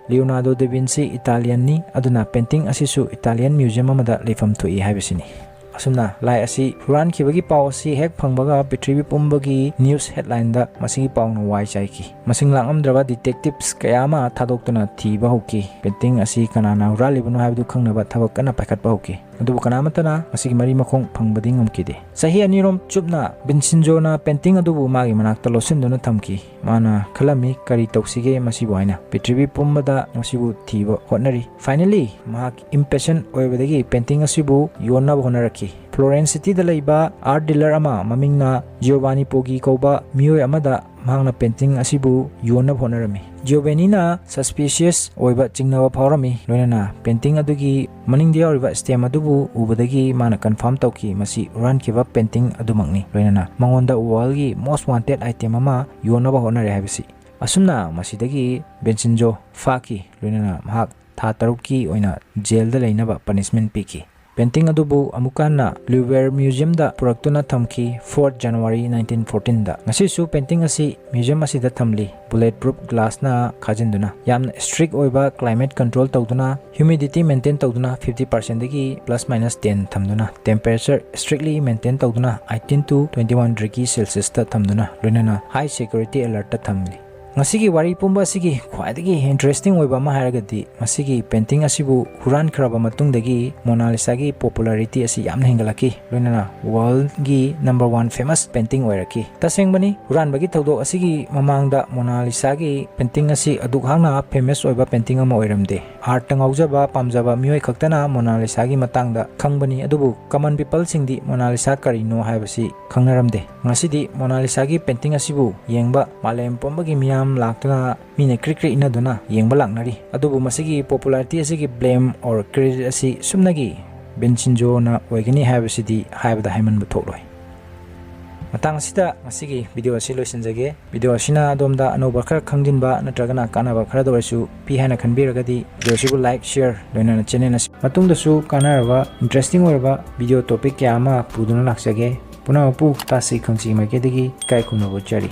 Leonardo da Vinci Italian ꯅꯤ, ꯑꯗꯨꯅ painting ꯑꯁꯤꯁꯨ Italian museum ꯑꯃꯗ ꯂꯩꯐꯝ ꯊꯣꯛꯏ ꯍꯥꯏꯕꯁꯤꯅꯤ꯫ ꯑꯁꯨꯝꯅ ꯂꯥꯏ ꯑꯁꯤ ꯍꯨꯔꯥꯟꯈꯤꯕꯒꯤ ꯄꯥꯎ ꯑꯁꯤ ꯍꯦꯛ ꯐꯪꯕꯒ ꯄ꯭ꯔꯤꯊꯤꯕꯤ ꯄꯨꯝꯕꯒꯤ news headline ꯗ ꯃꯁꯤꯒꯤ ꯄꯥꯎꯅ ꯋꯥꯏ ꯆꯥꯏꯈꯤ꯫ ꯃꯁꯤꯡ ꯂꯥꯛꯉꯝꯗ꯭ꯔꯕ detectives ꯀꯌꯥ ꯑꯃ ꯊꯥꯗꯣꯛꯇꯨꯅ ꯊꯤꯕ ꯍꯧꯈꯤ꯫ Painting ꯑꯁꯤ ꯀꯅꯥꯅ ꯍꯨꯔꯥꯜꯂꯤꯕꯅꯣ ꯍꯥꯏꯕꯗꯨ ꯈꯪꯅꯕ ꯊꯕꯛ ꯀꯟꯅ ꯄꯥꯏꯈꯠꯄ ꯍꯧꯈꯤ꯫ ꯑꯗꯨꯕꯨ ꯀꯅꯥꯃꯠꯇꯅ ꯃꯁꯤꯒꯤ ꯃꯔꯤ ꯃꯈꯣꯡ ꯐꯪꯕꯗꯤ ꯉꯝꯈꯤꯗꯦ꯫ ꯆꯍꯤ ꯑꯅꯤꯔꯣꯝ ꯆꯨꯞꯅ Vincenzo ꯅ painting ꯑꯗꯨꯕꯨ ꯃꯥꯒꯤ ꯃꯅꯥꯛꯇ ꯂꯣꯠꯁꯤꯟꯗꯨꯅ ꯊꯝꯈꯤ꯫ ꯃꯥꯅ ꯈꯜꯂꯝꯃꯤ, "ꯀꯔꯤ ꯇꯧꯁꯤꯒꯦ ꯃꯁꯤꯕꯨ?" ꯍꯥꯏꯅ꯫ ꯄ꯭ꯔꯤꯊꯤꯕꯤ ꯄꯨꯝꯕꯗ ꯃꯁꯤꯕꯨ ꯊꯤꯕ ꯍꯣꯠꯅꯔꯤ꯫ Finally, ꯃꯍꯥꯛ impatient ꯑꯣꯏꯕꯗꯒꯤ painting ꯑꯁꯤꯕꯨ ꯌꯣꯟꯅꯕ ꯍꯣꯠꯅꯔꯛꯈꯤ꯫ ꯐ꯭ꯂꯣꯔꯦꯟꯁ ꯁꯤꯇꯤꯗ ꯂꯩꯕ art dealer ꯑꯃ ꯃꯃꯤꯡꯅ ꯖꯤꯌꯣꯚꯥꯅꯤ ꯄꯣꯒꯤ ꯀꯧꯕ ꯃꯤꯑꯣꯏ ꯑꯃꯗ ꯃꯍꯥꯛꯅ painting ꯑꯁꯤꯕꯨ ꯌꯣꯟꯅꯕ ꯍꯣꯠꯅꯔꯝꯃꯤ꯫ ꯖꯤꯌꯣꯚꯦꯅꯤꯅ suspicious ꯑꯣꯏꯕ ꯆꯤꯡꯅꯕ ꯐꯥꯎꯔꯝꯃꯤ, ꯂꯣꯏꯅꯅ painting ꯑꯗꯨꯒꯤ ꯃꯅꯤꯡꯗ ꯌꯥꯎꯔꯤꯕ stamp ꯑꯗꯨꯕꯨ ꯎꯕꯗꯒꯤ ꯃꯥꯅ confirm ꯇꯧꯈꯤ, ꯃꯁꯤ ꯍꯨꯔꯥꯟꯈꯤꯕ painting ꯑꯗꯨꯃꯛꯅꯤ꯫ ꯂꯣꯏꯅꯅ ꯃꯉꯣꯟꯗ worldꯒꯤ most wanted item ꯑꯃ ꯌꯣꯟꯅꯕ ꯍꯣꯠꯅꯔꯦ ꯍꯥꯏꯕꯁꯤ꯫ ꯑꯁꯨꯝꯅ ꯃꯁꯤꯗꯒꯤ ꯕꯦꯟꯁꯤꯟꯖꯣ ꯐꯥꯈꯤ, ꯂꯣꯏꯅꯅ ꯃꯍꯥꯛ ꯊꯥ ꯇꯔꯨꯛꯀꯤ ꯑꯣꯏꯅ jailꯗ ꯂꯩꯅꯕ punishment ꯄꯤꯈꯤ꯫ Painting ꯑꯗꯨꯕꯨ ꯑꯃꯨꯛꯀ ꯍꯟꯅ Louvre Museumꯗ ꯄꯨꯔꯛꯇꯨꯅ ꯊꯝꯈꯤ, fourth January nineteen fourteenꯗ꯫ ꯉꯁꯤꯁꯨ painting ꯑꯁꯤ museum ꯑꯁꯤꯗ ꯊꯝꯂꯤ, bullet proof glassꯅ ꯈꯥꯖꯤꯟꯗꯨꯅ꯫ ꯌꯥꯝꯅ strict ꯑꯣꯏꯕ climate control ꯇꯧꯗꯨꯅ, humidity maintain ꯇꯧꯗꯨꯅ, fifty percentꯗꯒꯤ plus minus ten ꯊꯝꯗꯨꯅ, temperature strictly maintain ꯇꯧꯗꯨꯅ, eighteen to twenty one degree Celsiusꯇ ꯊꯝꯗꯨꯅ, ꯂꯣꯏꯅꯅ high security alertꯇ ꯊꯝꯂꯤ꯫ ꯉꯁꯤꯒꯤ ꯋꯥꯔꯤ ꯄꯨꯝꯕ ꯑꯁꯤꯒꯤ ꯈ꯭ꯋꯥꯏꯗꯒꯤ interesting ꯑꯣꯏꯕ ꯑꯃ ꯍꯥꯏꯔꯒꯗꯤ, ꯃꯁꯤꯒꯤ painting ꯑꯁꯤꯕꯨ ꯍꯨꯔꯥꯟꯈ꯭ꯔꯕ ꯃꯇꯨꯡꯗꯒꯤ ꯃꯣꯅꯥꯂꯤꯁꯥꯒꯤ popularity ꯑꯁꯤ ꯌꯥꯝꯅ ꯍꯦꯟꯒꯠꯂꯛꯈꯤ, ꯂꯣꯏꯅꯅ worldꯒꯤ number one famous painting ꯑꯣꯏꯔꯛꯈꯤ꯫ ꯇꯁꯦꯡꯕꯅꯤ, ꯍꯨꯔꯥꯟꯕꯒꯤ ꯊꯧꯗꯣꯛ ꯑꯁꯤꯒꯤ ꯃꯃꯥꯡꯗ ꯃꯣꯅꯥꯂꯤꯁꯥꯒꯤ painting ꯑꯁꯤ ꯑꯗꯨꯛ ꯍꯥꯛꯅ famous ꯑꯣꯏꯕ painting ꯑꯃ ꯑꯣꯏꯔꯝꯗꯦ꯫ Artꯇ ꯉꯥꯎꯖꯕ ꯄꯥꯝꯖꯕ ꯃꯤꯑꯣꯏ ꯈꯛꯇꯅ ꯃꯣꯅꯥꯂꯤꯁꯥꯒꯤ ꯃꯇꯥꯡꯗ ꯈꯪꯕꯅꯤ, ꯑꯗꯨꯕꯨ common peopleꯁꯤꯡꯗꯤ ꯃꯣꯅꯥꯂꯤꯁꯥ ꯀꯔꯤꯅꯣ ꯍꯥꯏꯕꯁꯤ ꯈꯪꯅꯔꯝꯗꯦ꯫ ꯉꯁꯤꯗꯤ ꯃꯣꯅꯥꯂꯤꯁꯥꯒꯤ painting ꯑꯁꯤꯕꯨ ꯌꯦꯡꯕ ꯃꯥꯂꯦꯝ ꯄꯨꯝꯕꯒꯤ ꯃꯤꯌꯥꯝ ꯂꯥꯛꯇꯨꯅ ꯃꯤꯅ ꯀ꯭ꯔꯤꯛ ꯀ꯭ꯔꯤꯛ ꯏꯟꯅꯗꯨꯅ ꯌꯦꯡꯕ ꯂꯥꯛꯅꯔꯤ꯫ ꯑꯗꯨꯕꯨ ꯃꯁꯤꯒꯤ popularity ꯑꯁꯤꯒꯤ blame or credit ꯑꯁꯤ ꯁꯨꯞꯅꯒꯤ ꯕꯦꯟꯁꯤꯟꯖꯣꯅ ꯑꯣꯏꯒꯅꯤ ꯍꯥꯏꯕꯁꯤꯗꯤ ꯍꯥꯏꯕꯗ ꯍꯥꯏꯃꯟꯕ ꯊꯣꯛꯂꯣꯏ꯫ ꯃꯇꯥꯡ ꯑꯁꯤꯗ ꯉꯁꯤꯒꯤ video ꯑꯁꯤ ꯂꯣꯏꯁꯤꯟꯖꯒꯦ꯫ Video ꯑꯁꯤꯅ ꯑꯗꯣꯝꯗ ꯑꯅꯧꯕ ꯈꯔ ꯈꯪꯖꯤꯟꯕ ꯅꯠꯇ꯭ꯔꯒꯅ ꯀꯥꯟꯅꯕ ꯈꯔꯗ ꯑꯣꯏꯔꯁꯨ ꯄꯤ ꯍꯥꯏꯅ ꯈꯟꯕꯤꯔꯒꯗꯤ video ꯑꯁꯤꯕꯨ like, share, ꯂꯣꯏꯅꯅ channel ꯑꯁꯤ ꯃꯇꯨꯡꯗꯁꯨ ꯀꯥꯟꯅꯔꯕ interesting ꯑꯣꯏꯔꯕ video topic ꯀꯌꯥ ꯑꯃ ꯄꯨꯗꯨꯅ ꯂꯥꯛꯆꯒꯦ꯫ ꯄꯨꯝꯅꯃꯛꯄꯨ ꯇꯥꯁꯤ ꯈꯪꯁꯤ ꯃꯥꯏꯀꯩꯗꯒꯤ ꯏꯀꯥꯏ ꯈꯨꯝꯅꯕ ꯎꯠꯆꯔꯤ꯫